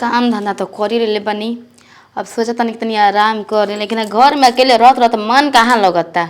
काम धंधा तो कर ही लेले बानी। अब सोचा तनी तनी आराम करे, लेकिन घर में अकेले रहत रहत मन कहाँ लगता।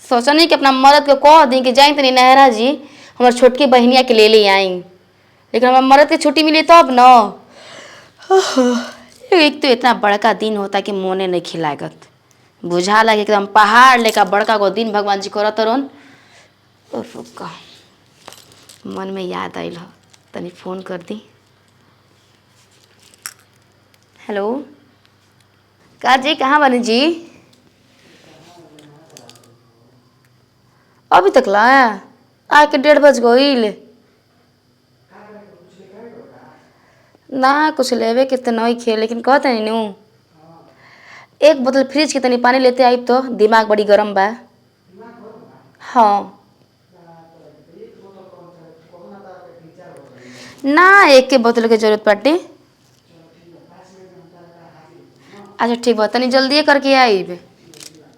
सोचनी कि अपना मर्द के कह दी कि जाई तनी नहरा जी हमर छोटकी बहनिया के ले ले आई, लेकिन हमार मर्द के छुट्टी मिली तब न। एक तो इतना बड़का दिन होता कि मोने नहीं खिलागत, बुझा लगे एकदम पहाड़ लेका बड़का गो दिन भगवान जी करत रन। उफ, का मन में याद आइल ह, तनी फोन कर दी। हेलो का जी, कहाँ बनी जी? अभी तक ला आके 1:30 बज गईल। ना कुछ लेवे के तो नहीं खे, लेकिन कहते नहीं नू एक बोतल फ्रिज के तनी पानी लेते आई तो दिमाग बड़ी गरम बा। हाँ ना, एक के बोतल के जरूरत पड़ती। अच्छा ठीक बा, तनी जल्दी करके आइब।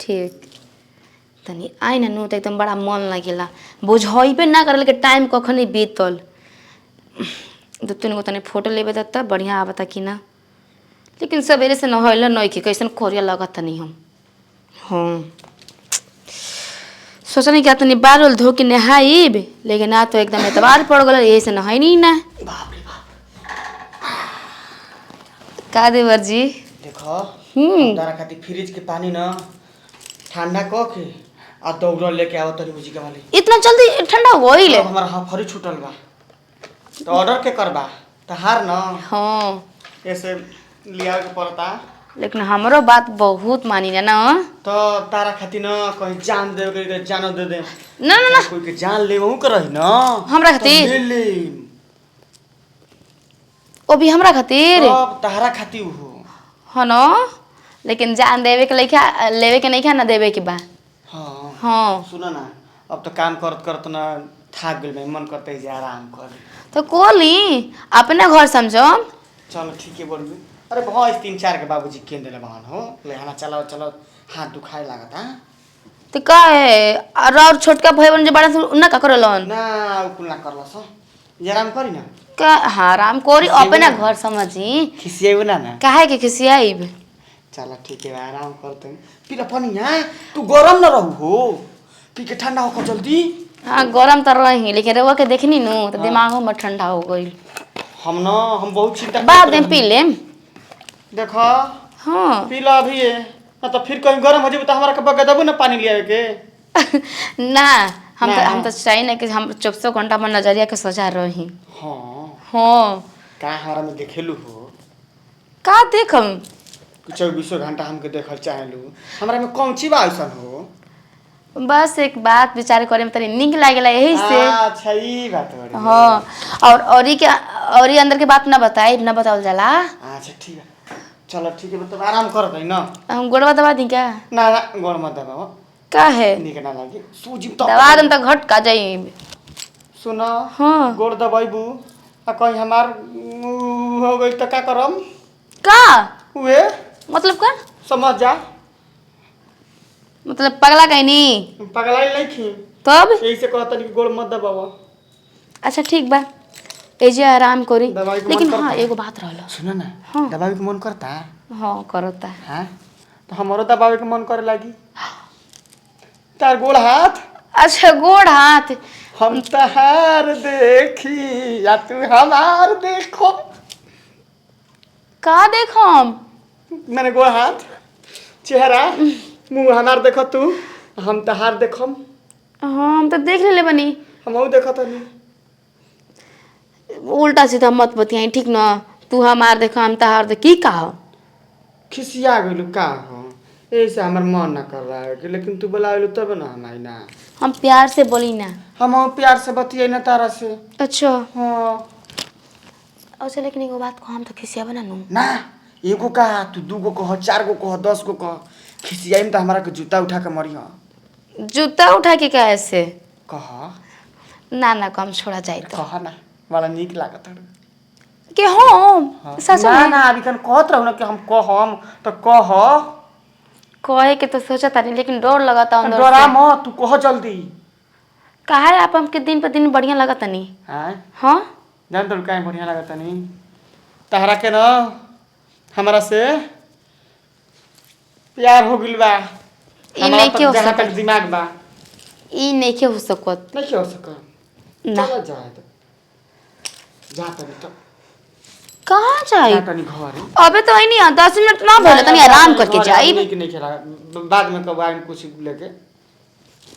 ठीक तनी आई ना नू तो एकदम बड़ा मन लगेला, बुझेबे ना करल के टाइम कखनी बीतल। दू तीन गो तनी फोटो लेबे त बढ़िया आवता कि ना, लेकिन सवेरे से नहैल नहीं के कैसन कोरिया लगत तनी हम। हाँ सोचनी क्या तनी बाल उल धो के नहाइब, लेकिन ना तो एकदम एतवार पड़ गल, यही से नहाइनी ना। बाप रे बाप। का देवर जी? देखो, तारा खातिर फ्रिज के पानी न ठंडा क के आ दौड़ल लेके आवत तनी मुझी के वाली। इतना जल्दी ठंडा हो गइल? अब हमारा हफरी छूटल बा तो ऑर्डर के करबा त हार न। हाँ ऐसे लिया के पड़ता। लेकिन हमरो बात बहुत मानी ना ना। तो तारा खातिर न कहीं जान दे के जानो दे दे। ना ना ना, कोई के जान ले वहु के रही न हमरा तो खातिर? ले ले। ओ भी हमरा खातिर? तब तारा खातिर हो। हाँ न, लेकिन जान देवे के लइका लेवे के नहीं खा ना देवे के बा। हाँ हाँ सुन ना, अब तो काम करत करत ना थाक गेल बा, मन करते जे आराम कर। तो कोली अपना घर समझो। चलो ठीक है बोलबी। अरे भैंस तीन चार के बाबूजी केन देले बहन हो, लेहाना चलाओ चलाओ हाथ दुखाए लागत। हाँ तो का है और छोटका भाई बहन जो बड़ा से उन्ना का करलन ना उ कुल ना करलस जे आराम करी ना। का? हाँ आराम कोरी, अपना घर समझी। खिसियाइबो ना ना। काहे के खिसियाइब? चलो ठीक है आराम करते हैं। पीला पानी यहाँ तू गरम ना रहू हो, पी के ठंडा होकर जल्दी। हाँ गरम तो रही, लेकिन रउआ के देखनी नु तो दिमागो में ठंडा हो गइल। हम ना हम बहुत चिंता बाद करत में पी लेम। देखो हाँ पी ला अभी है ना तो फिर कहीं गरम हो जाए तो हमारा के बगे देबू ना पानी लिया के। ना हम तो ना। हम तो चाहिए ना कि हम 24 घंटा में नजरिया के सजा रही। हाँ हाँ का हमारा में देखेलू हो? का देखम? चौबीसों घंटा हमके देखल चाहेलू, हमरा में कौन चीज बा ऐसन हो? बस एक बात विचार करे में तनी नीक लागेला यही से। अच्छा ई बात बड़ी। हाँ और औरी के औरी अंदर के बात ना बताई ना बतावल जाला। अच्छा ठीक है चलो ठीक है, मतलब आराम कर दे ना। हम गोड़वा दबा दी क्या? ना ना गोड़ मत दबाओ। का है? नीक ना लागी सूजी तो दबा दम तो घट का जाई। सुना हाँ गोड़ दबाइबू आ कहीं हमार हो गई तो का करम? का उहे मतलब का? समझ जा। मतलब पगला कहनी? पगलाइल नहीं खी तब यही से कहत कि गोड़ मत दबाओ। अच्छा ठीक बा, एजे आराम करी। दवाई के मन लेकिन करता हाँ है। एगो बात रहल। सुना ना। हाँ। दबावे के मन करता? हाँ करता। हाँ तो हमरो दबावे के मन करे लागी तार गोड़ हाथ। अच्छा गोड़ हाथ हम तहार देखी या तू हमार देखो। का देखम? मैंने गोड़ हाथ चेहरा मुंह हमार देखो तू, हम तहार देखम। हाँ हम तो देख लेले बनी। हमहू देखत हनी। उल्टा सीधा मत बतियाई ठीक न? तू हमार देख हम तहार देख की का हो? खिसिया गेलू का हो? ऐसे हमर मन ना कर रहा है कि, लेकिन तू बोलावेलू तब ना हम आई ना। हम प्यार से बोली ना। हम प्यार से बतियाई ना तारा से। अच्छा हाँ अच्छा लेकिन एगो बात को हम तो खिसिया बना नू। ना एगो का तू दूगो कह चार गो कह 10 गो कह, खिसियाई में तो हमारा के जूता उठा के मरी हो। जूता उठा के का ऐसे? कह ना ना कम छोड़ा जाए तो। कह ना बड़ा नीक लागत हड़ू। के हम सच ना में ना अभी कन कहत रहू ना कि हम कहम तो कह। कहे के तो सोचा तानी लेकिन डर लगता अंदर डरा से। मत तू कह जल्दी। काहे आप हमके दिन पर दिन बढ़िया लगता नहीं? हाँ हाँ जान तो काहे बढ़िया लागत नहीं? तहरा के ना हमरा से प्यार हो गइल बा। ई हमरा नइखे तक हो जहाँ सकत। तक दिमाग बा। ई नइखे हो सकत। नहीं हो सकत। ना। चलो जाए तो जा तनी तो। कहाँ जाई? जा तनी घर। अबे तो आई नहीं, 10 मिनट ना बोले, तनी आराम करके जाई। नहीं नहीं खेला, बाद में कब आएम कुछ लेके।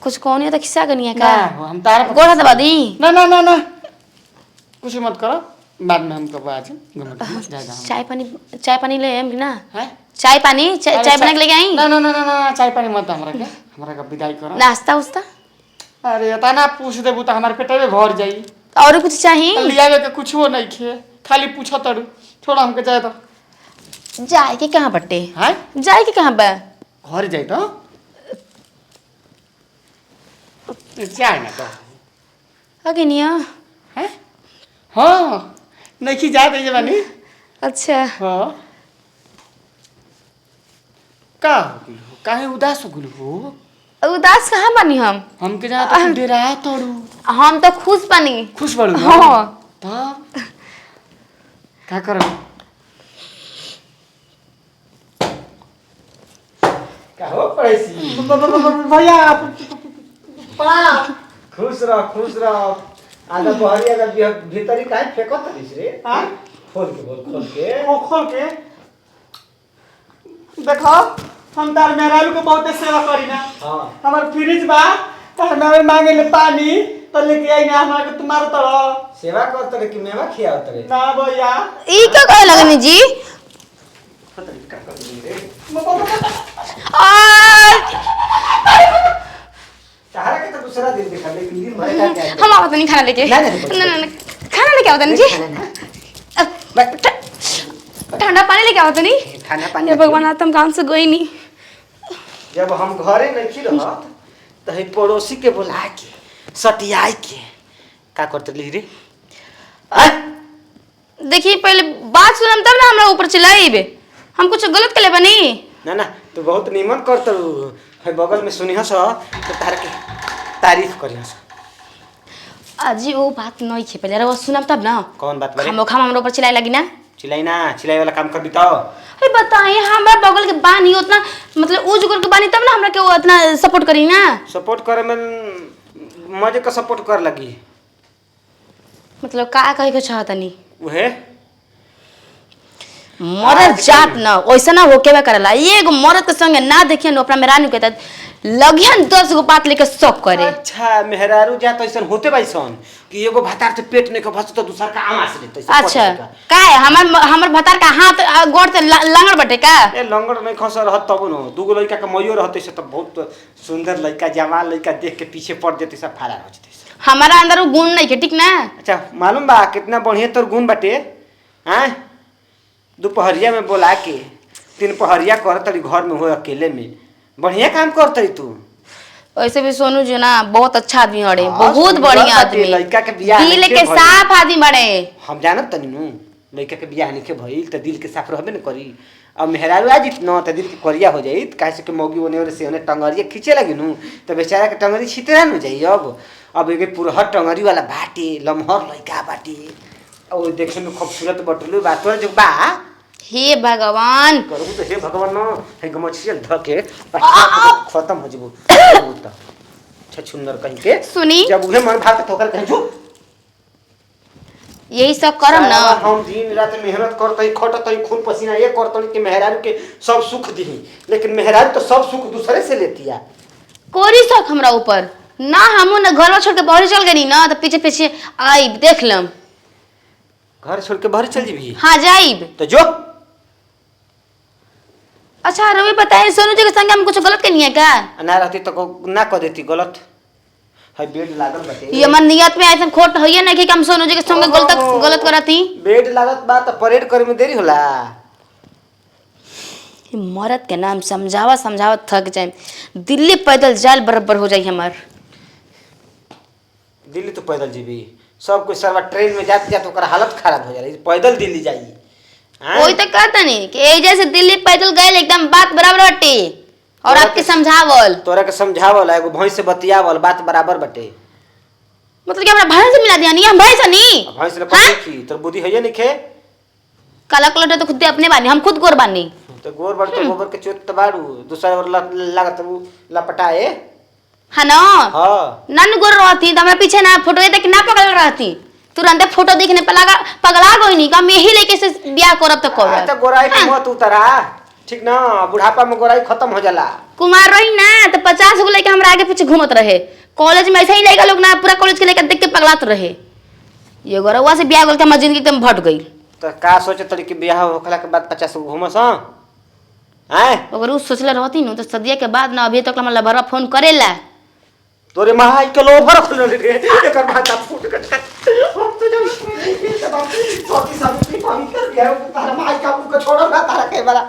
कुछ कौन तो खिस्सा कनी है ना का? हो, हम तारा गोड़ हाथ दबा दी। ना ना ना ना, कुछ मत करो, बाद में हम कब आ जाए घूमे जा जा। चाय पानी, चाय पानी ले आएम कि ना? हैं? चाय पानी, चाय अरे चाय बना के लेके आई। ना ना ना ना ना, चाय पानी मत, हमरा के विदाई करो। नाश्ता उस्ता? अरे इतना पूछ देबू तो हमारे पेटे में भर जाई। और कुछ चाहिए? लियावे के कुछो नहीं खे, खाली पूछो तड़ू। छोड़ा, हमके जाए तो। जाए के कहाँ बटे? हैं? जाए के कहाँ बा? घर जाई तो जाए ना तो। अगे निया। हैं? हाँ, नहीं जा दे बानी। अच्छा। हाँ, का हो गइल हो? काहे उदास हो गइल हो? उदास कहाँ बानी हम? हमके जा तो डेरा तड़ू। हम तो खुश बानी। खुश बाड़ू ना? हाँ। तब का करब? का हो पड़ोसी? भैया, प्रणाम। खुश रह, खुश रह। आधा बहरिया का भीतरी काहे फेंकत रहिस रे? हाँ? खोल के बोल, खोल के। वो खोल के देखो, हम तार मेहरारू के बहुते सेवा करी ना। हाँ। हमार फ्रिज बा तो हमारे मांगे ले पानी तो लेके आई ना, हमारे के तुम्हारे तरह। सेवा करत रे कि मेवा खियावत रे? ना भैया। ई का कहे लगनी जी? पता नहीं का कर रे। आ, तहरा के तो दूसरा दिन देखा, लेकिन दिन भर का क्या? हम आवत नहीं खाना लेके। ना, ना, ना, ना ना ना, खाना लेके आवत नहीं जी। अब ठंडा पानी लेके आवत नहीं। ठंडा पानी। हे भगवान, आज तो हम काम से गई नहीं। जब हम घरे नहीं रहत त है पड़ोसी के बुला के सटियाई के का करत रही रे? देखिए, पहले बात सुनम तब ना हमरा ऊपर चिल्लाइबे। हम कुछ गलत कर बनी? ना ना, तू बहुत निमन करत है। बगल में सुनिहस तो तार के तारीफ करिहस। अजी, वो बात नहीं है, पहले वो सुनम तब ना। कौन बात बारे? खामो खाम हमरा ऊपर चिल्लाए लगी ना। चिल्लाई ना, चिल्लाई वाला काम कर बिताओ। अरे बताइए, हमरा बगल के बानी उतना मतलब ऊ जुगर के बानी तब ना हमरा के वो उतना सपोर्ट करी ना। सपोर्ट करे में मजे का सपोर्ट कर लगी। मतलब का कहे के चाहतनी? उहे। मरद जात ना वैसा ना होके बा करेला। एगो मरद के संगे ना देखियन अपना मेहरानी के त लगियन 10 गो बात लेके सब करे। अच्छा, मेहरारू जात ऐसन होते बाइसन कि एगो भातार से पेट नहीं के भस तो दूसर का आमास लेते। अच्छा, का है हमर हमर भतार का हाथ गोड़ से लंगड़ बटे का? ए, लंगड़ नहीं खस रहत तब न दूगो लड़का के मइयो रहते से तब बहुत सुंदर लड़का, जवान लड़का देख के पीछे पड़ जेते, सब फरार हो जेते। हमारा अंदर वो गुण नहीं है, ठीक ना? अच्छा, मालूम बा कितना बढ़िया तोर गुण बाटे? हैं, दोपहरिया में बोला के तीन पहरिया करत तरी घर में हो अकेले में, बढ़िया काम करत तू। वैसे भी सोनू जी ना बहुत अच्छा आदमी हड़े। हाँ, बहुत सुंदर बढ़िया बाटे, आदमी। लड़का के बियाह दिल नइखे के भइल। साफ आदमी बड़े। हम जानत तनी नु, लड़का के बियाह नइखे भइल त दिल के साफ रहबे न करी। अब मेहरारू आ जित न त दिल के करिया हो जाई, काहे से कि मौगी ओने ओने से ओने टंगरिया खींचे लगी नु त बेचारा के टंगरी छितरा नु जाई। अब एके पुरहर टंगरी वाला बाटे, लमहर लड़का बाटे और देखे में खूबसूरत बटलू बा तोर जो बा। हे भगवान! करबू तो हे भगवान न हे गमछिया ध के खत्म हो जबू त छछुंदर कहीं के। सुनी। जब उहे मन भाव के ठोकर कहीं जो। यही सब करम ना। साला, हम दिन रात मेहनत करतई, खटतई, खून पसीना ये करतई कि मेहरारू के सब सुख दिही, लेकिन मेहरारू तो सब सुख दूसरे से लेती है। कोरी शक हमरा ऊपर ना, हमू ना घर छोड़ के बाहर चल गई ना तो पीछे पीछे आइब, देख लम। घर छोड़ के बाहर चल जीबी? हाँ, जाइब। तो जो। अच्छा रवि, बताए, सोनू जी के संग हम कुछ गलत करनी है का? ना रहती तो ना कर देती गलत। है बेड लागल बाटे। ये हमर नियत में ऐसा खोट होइए ना कि हम सोनू जी के संग गलत गलत करती। बेड लागत बा त परेड करे में देरी होला। ये मरद के नाम समझावा समझावा थक जाए, दिल्ली पैदल जाल बराबर हो जाई हमार। दिल्ली तो पैदल जीबी? सब कोई सरवा ट्रेन में जाते जाते ओकर हालत खराब हो जाला, ई पैदल दिल्ली जाई आँ? वही तो कहता नहीं कि एजा से दिल्ली पैदल गए एकदम बात बराबर बाटे और आपके समझावल। तोरा के समझावल एगो भैंस से बतियावल बात बराबर बाटे। मतलब कि हमरा भैंस से मिला दिया नहीं? हम भैंस नहीं? अब भैंस ले हाँ? पढ़ी की तोर बुद्धि है नहीं खे। काला कलर तो खुद अपने बानी, हम खुद गोर बानी। तो गोर बाड़ू तो गोबर के चोट तो बाड़ू, दूसरा और लागत उ लपटाए। हाँ ना। हाँ। नन गोर रहती तो हमरा पीछे ना फोटो देख ना पगल रहती, तुरंत फोटो देखने पर लगा पगला गई नहीं हम यही लेके से ब्याह करब तो करब। तो गोराई के मत उतरा, ठीक ना? बुढ़ापा में गोराई खत्म हो जाला। कुमार रही ना तो 50 गो लेके हमरा आगे पीछे घूमत रहे कॉलेज में, ऐसे ही लड़का लोग ना पूरा कॉलेज के लेके देख के पगलात रहे। ये गोरवा से ब्याह के हमर जिंदगी एकदम भट गई। तो का सोचे तरी कि ब्याह होखला के बाद 50 गो घूमस? हां आए अगर उ सोचले रहती नु तो सदिया के बाद ना अभी तक हमरा लभरवा फोन करेला। तोरे माई के लोभर खुल रे, एकर माथा फूट के हम तो जब सती सावित्री पानी कर गया तारा माई का मुंह के छोड़ो ना तारा के वाला।